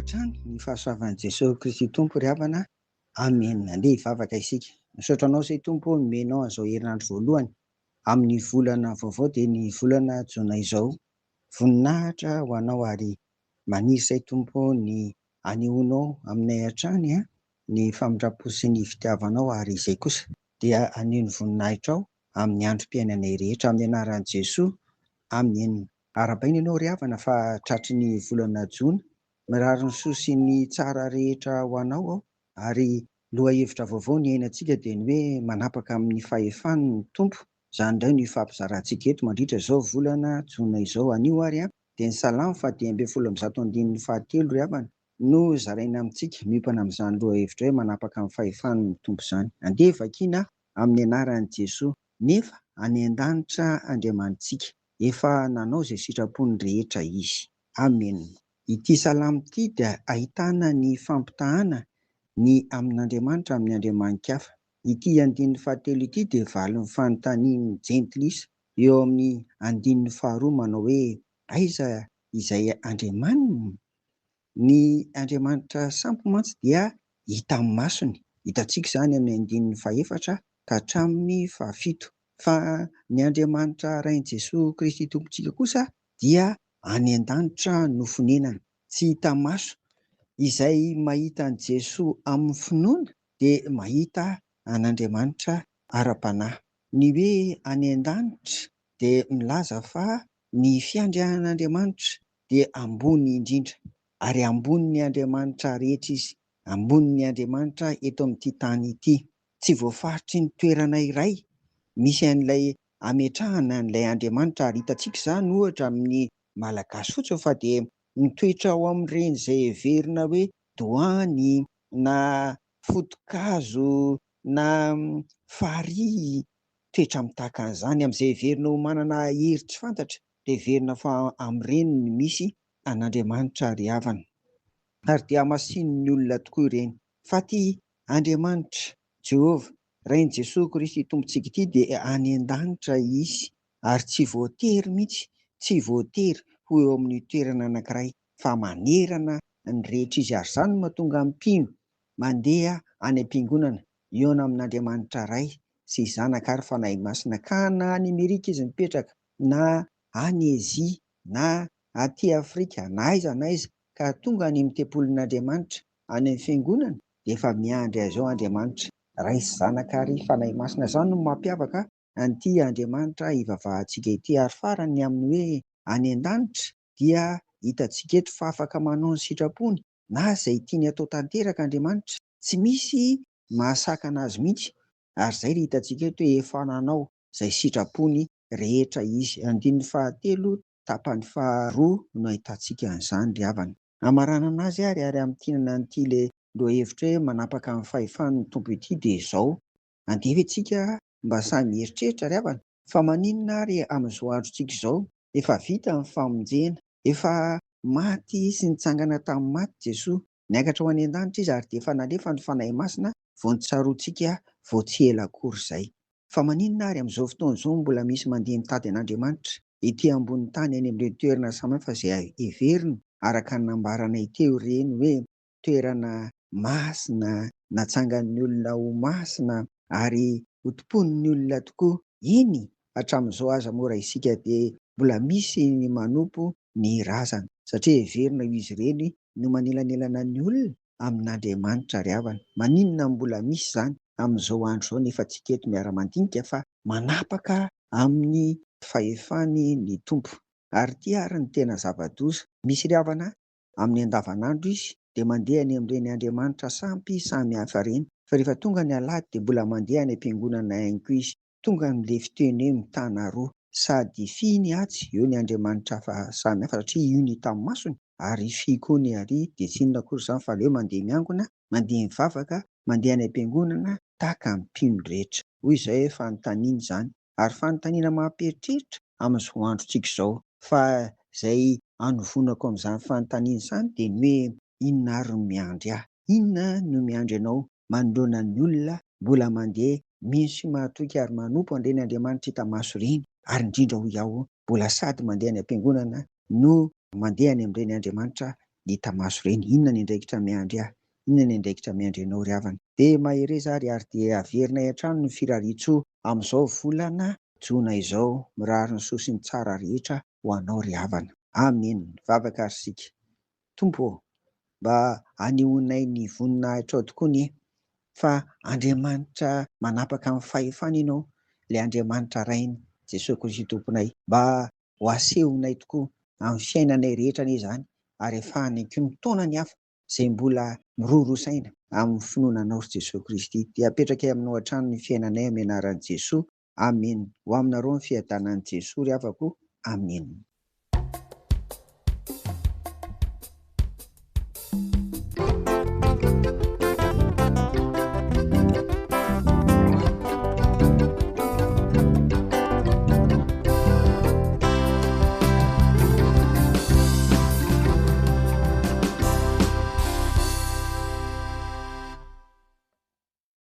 hatrany ny fahasoavan'i Jesosy Kristy Tompo ry havana. Amen. Andeha hivavaka isika. Misaotra anao izay Tompo ô nomenao an'izao herinandro voalohany amin'ny volana vaovao dia ny volana jona izao. Voninahitra ho anao ary maniry izay Tompo ô ny anehoanao aminay hatrany ny famindram-po sy ny fitiavanao ary izay kosa dia haneho ny voninahitrao amin'ny androm-piainanay rehetra amin'ny anaran'i Jesoa. Amen. Arahabaina ianao ry havana fa tratry ny volana jona. Mirary ny soa sy ny tsara rehetra ho anao aho ary lohahevitra vaovao niainantsika dia ny hoe manapaka amin'ny fahefany ny Tompo. Izany indray no hifampizarantsika eto mandritra izao volana jona izao. Anio ary dia ny Salamo faha 115 andininy fahatelo ry havana no zaraina amintsika miompana amin'izany lohahevitra hoe manapaka amin'ny fahefany ny Tompo izany. Andeha vakiana amin'ny anaran'i Jesoa. Nefa any an-danitra Andriamanitsika. Efa nanao izay sitrapony rehetra Izy. Amena. Ity salamo ity dia ahitana ny fampitahana ny amin'Andriamanitra amin'ny andriamani-kafa. Ity andininy fahatelo ity dia valin'ny fanontanian'ny jentilisa eo amin'ny andininy faharoa manao hoe, Aiza izay Andriamaniny? Ny andriamanitra sampy mantsy dia hita amin'ny masony. Hitantsika izany amin'ny andininy fahefatra ka hatramin'ny fahafito. Fa ny Andriamanitra Rain'i Jesoa Kristy Tompontsika kosa dia any an-danitra no fonenany, tsy hita maso. Izay mahita an'i Jesoa amin'ny finoana dia mahita an'Andriamanitra ara-panahy. Ny hoe any an-danitra dia milaza fa ny fiandrianan'Andriamanitra dia ambony indrindra, ary ambonin'ny andriamanitra rehetra izy, ambonin'ny andriamanitra eto amin'ity tany ity. Tsy voafaritry ny toerana iray misy an'ilay ametrahana an'ilay andriamanitra, ary hitantsika izany ohatra amin'ny Malagasy fotsiny fa dia mitoetra ao amin'ireny izay heverina hoe doany na foto-kazo na farihy, toetra mitaka an'izany, amin'izay heverina ho manana hery tsy fantatra dia heverina fa amin'ireny no misy an'Andriamanitra ry havana. Ary dia hamasinin'ny olona tokoa ireny. Fa ity Andriamanitra, Jehovah, Rain'i Jesoa Kristy Tompontsika ity dia any an-danitra Izy ary tsy voatery mihitsy, tsy voatery ho eo amin'ny toerana anankiray fa manerana ny rehetra Izy. Ary izany no mahatonga ny mpino mandeha any am-piangonana hihaona amin'Andriamanitra Ray sy Zanaka ary Fanahy Masina ka na any Amerika izy mipetraka na any Asia na aty Afrika na aiza na aiza ka tonga any amin'ny tempolin'Andriamanitra any amin'ny fiangonana dia efa miandry azy ao Andriamanitra Ray sy Zanaka ary Fanahy Masina. Izany no mampiavaka an'ity Andriamanitra ivavahantsika ity. Ary farany ny amin'ny hoe any an-danitra dia hitantsika eto fa afaka manao ny sitrapony na izay tiany atao tanteraka Andriamanitra. Tsy misy mahasakana azy mihitsy. Ary izay ilay hitantsika eto hoe efa nanao izay sitrapony rehetra izy. Andininy fahatelo tapany faharoa no ahitantsika an'izany ry havana. Hamaranana azy ary ary hamintinana an'ity ilay lohahevitra hoe manapaka ny fahefany ny Tompo ity dia izao, andeha ve tsika mba samy hieritreritra ry havana fa maninona ary amin'izao androntsika izao efa vita ny famonjena, efa maty sy nitsangana tamin'ny maty Jesoa, niakatra ho any an-danitra Izy ary dia efa nalefa ny Fanahy Masina vao notsaroantsika vao tsy ela akory izay. Fa maninona ary amin'izao fotoana izao mbola misy mandeha mitady an'Andriamanitra ety ambonin'ny tany any amin'ireny toerana samihafa izay heverina araka ny nambaranay teo ireny hoe toerana masina natsangan'ny olona ho masina ary hotompoin'ny olona tokoa. Eny, hatramin'izao aza moa raha isika dia mbola misy ny manompo ny razana satria heverina ho izy ireny no manelanelana ny olona amin'Andriamanitra ry havana. Maninona no mbola misy izany amin'izao andro izao nefa tsika eto miara-mandinika fa manapaka amin'ny fahefany ny Tompo. Ary ity ary ny tena zava-doza, misy ry havana amin'ny andavanandro izy dia mandeha any amin'ireny andriamanitra sampy samy hafa ireny fa rehefa tonga ny alahady dia mbola mandeha any am-piangonana ihany koa izy. Tonga amin'ilay fiteny hoe mitana roa, sady fy ny atsy, eo ny andriamanitra hafa samy hafa satria io ny hita amin'ny masony ary fy koa ny ary dia tsy inona akory izany fa aleo mandeha miangona, mandeha mivavaka, mandeha any am-piangonana tahaka ny mpino rehetra. Hoy izay hoe fanontaniana izany ary fanontaniana mampieritreritra amin'izao androntsika izao. Fa izay anovonako amin'izany fanontaniana izany dia ny hoe inona ary no miandry ahy? Inona no miandry anao manoloana ny olona mbola mandeha mino sy mahatoky ary manompo an'ireny Andriamanitra hita maso ireny ary indrindra hoy aho mbola sady mandeha any am-piangonana no mandeha any amin'ireny Andriamanitra ny hita maso ireny. Inona ny andraikitra miandry ahy? Inona ny andraikitra miandry anao ry havana? Dia mahereza ary ary dia averinay hatrany ny firariantsoa amin'izao volana jona izao. Mirary ny soa sy ny tsara rehetra ho anao ry havana. Amena. Mivavaka ary isika. Tompo ô, mba anehoanay ny voninahitrao tokoa anie, fa Andriamanitra manapaka amin'ny fahefana Ianao, ilay Andriamanitra Rainy, Jesoa Kristy Tomponay. Mba ho asehonay tokoa amin'ny fiainanay rehetra anie izany, ary ahafahanay koa mitaona ny hafa izay mbola miroroa saina amin'ny finoana Anao ry Jesoa Kristy. Dia apetrakay Aminao hatrany ny fiainanay amin'ny anaran'i Jesoa. Amena. Ho aminareo ny fiadanan'i Jesoa ry havako. Amena.